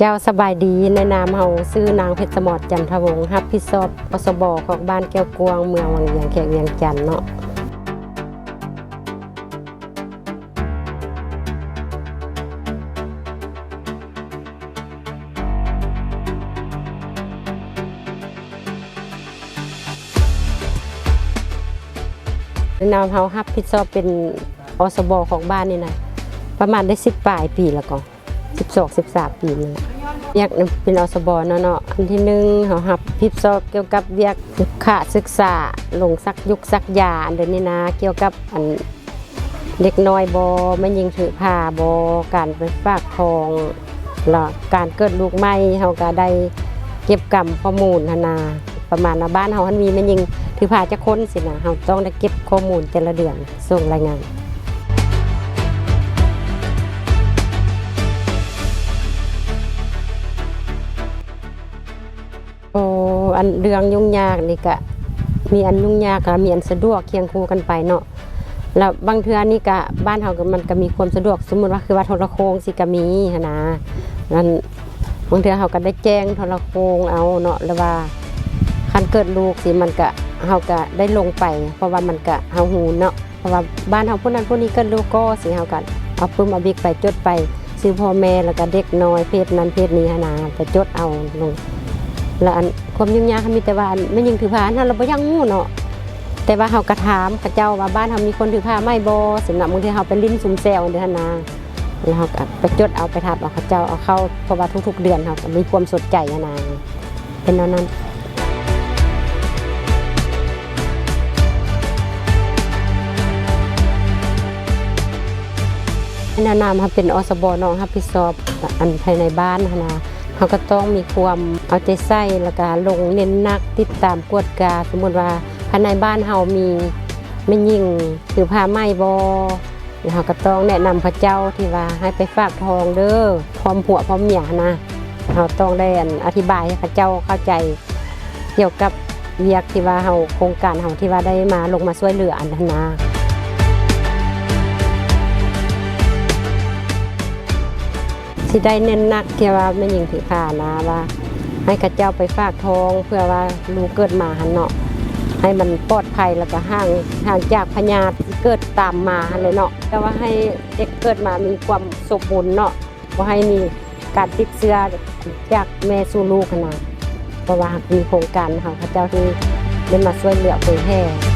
ເຈົ້າ ສະບາຍດີ. ໃນນາມເຮົາຊື່ນາງ ເພັດສະໝອດ ຈັນທະວົງ ຮັບຜິດຊອບ ອສບ ຂອງບ້ານແກ້ວກວ້າງ ເມືອງວັງວຽງ ແຂວງວຽງຈັນເນາະ. ນຳເຮົາຮັບຜິດຊອບເປັນ ອສບ ຂອງບ້ານນີ້ນະ ປະມານໄດ້ສິບປາຍປີແລ້ວກໍ ສິບສອງ ສິບສາມປີນີ້ແຫຼະ. ວຽກເປັນ ອສບ ເນາະ ເນາະ ອັນທີໜຶ່ງ ເຮົາຮັບຜິດຊອບກ່ຽວກັບວຽກສຸຂະສຶກສາ ລົງສັກຍຸກສັກຢາ ອັນເດນີ້ນະ ກ່ຽວກັບອັນ ເດັກນ້ອຍບໍ ແມ່ຍິງຖືພາບໍ ການໄປຝາກທ້ອງ ລະການເກີດລູກໃໝ່ ເຮົາກະໄດ້ເກັບກຳຂໍ້ມູນຫັ້ນນາ. ປະມານວ່າບ້ານເຮົາຫັ້ນມີແມ່ຍິງຖືພາຈັກຄົນຊີ້ນະ ເຮົາຕ້ອງໄດ້ເກັບຂໍ້ມູນແຕ່ລະເດືອນ ສົ່ງລາຍງານ. ໂອ້ ອັນເລື່ອງຫຍຸ້ງຍາກນີ້ກະມີອັນຫຍຸ້ງຍາກ ກະມີອັນສະດວກຄຽງຄູ່ກັນໄປເນາະ. ລະບາງເທື່ອນີ້ກະ ບ້ານເຮົາກະ ມັນກະມີຄວາມສະດວກ ສົມມຸດວ່າຄືວ່າໂທລະໂຄ່ງຊີ້ກະມີຫັ້ນນາ. ອັນ ບາງເທື່ອເຮົາກະໄດ້ແຈ້ງໂທລະໂຄ່ງເອົາເນາະ ຫຼືວ່າຄັນເກີດລູກຊີ້ ມັນກະ ເຮົາກະໄດ້ລົງໄປ ເພາະວ່າມັນກະ ເຮົາຮູ້ເນາະ ເພາະວ່າບ້ານເຮົາຜູ້ນັ້ນຜູ້ນີ້ເກີດລູກກໍຊີ້ ເຮົາກະເອົາປຶ້ມເອົາບິກໄປ ຈົດໄປຊື່ພໍ່ແມ່ ລະກະເດັກນ້ອຍເພດນັ້ນເພດນີ້ຫັ້ນນາ ໄປຈົດເອົາລົງ. ລະອັນຄວາມຫຍຸ້ງຍາກ ມີແຕ່ວ່າອັນແມ່ຍິງຖືພາຫັ້ນ ເຮົາລະບໍ່ຢາກຮູ້ເນາະ ແຕ່ວ່າເຮົາກະຖາມເຂົາເຈົ້າວ່າ ບ້ານເຮົາມີຄົນຖືພາໃໝ່ບໍ່ຊີ້ນະ. ບາງເທື່ອເຮົາໄປຫຼິ້ນຊຸມແຊວຫັ້ນເດຫັ້ນນາ ລະເຮົາກະໄປຈົດເອົາ ໄປຖາມເອົາເຂົາເຈົ້າເອົາເຂົ້າ ເພາະວ່າທຸກໆເດືອນເຮົາກະມີຄວາມສົນໃຈຫັ້ນນາ. ເປັນແນວນັ້ນ. ໃນນາມເຮົາເປັນ ອສບ ເນາະ ຮັບຜິດຊອບອັນພາຍໃນບ້ານຫັ້ນນະ ເຮົາກະຕ້ອງມີຄວາມເອົາໃຈໃສ່ ລະກະລົງເນັ້ນໜັກຕິດຕາມກວດກາ. ສົມມຸດວ່າພາຍໃນບ້ານເຮົາມີແມ່ຍິງຖືພາໃໝ່ບໍ່ ລະເຮົາກະຕ້ອງແນະນຳເຂົາເຈົ້າທີ່ວ່າໃຫ້ໄປຝາກທ້ອງເດີ ພ້ອມຜົວພ້ອມເມຍຫັ້ນນະ. ເຮົາຕ້ອງໄດ້ອັນອະທິບາຍໃຫ້ເຂົາເຈົ້າເຂົ້າໃຈ ກ່ຽວກັບວຽກທີ່ວ່າເຮົາ ໂຄງການເຮົາທີ່ວ່າໄດ້ມາ ລົງມາຊ່ວຍເຫຼືອອັນຫັ້ນນາ. ຊິໄດ້ເນັ້ນໜັກທີ່ວ່າແມ່ຍິງຖືພານະ ວ່າໃຫ້ເຂົາເຈົ້າໄປຝາກທ້ອງ ເພື່ອວ່າລູກເກີດມາຫັ້ນເນາະ ໃຫ້ມັນປອດໄພ ລະກະຫ່າງ ຫ່າງຈາກພະຍາດທີ່ເກີດຕາມມາຫັ້ນແຫຼະເນາະ ແຕ່ວ່າໃຫ້ເດັກເກີດມາມີຄວາມສົມບູນເນາະ ບໍ່ໃຫ້ມີການຕິດເຊື້ອຈາກແມ່ສູ່ລູກຫັ້ນນະ. ເພາະວ່າມີໂຄງການເຮົາ ເຂົາເຈົ້າທີ່ໄດ້ມາຊ່ວຍເຫຼືອເຜີຍແຜ່.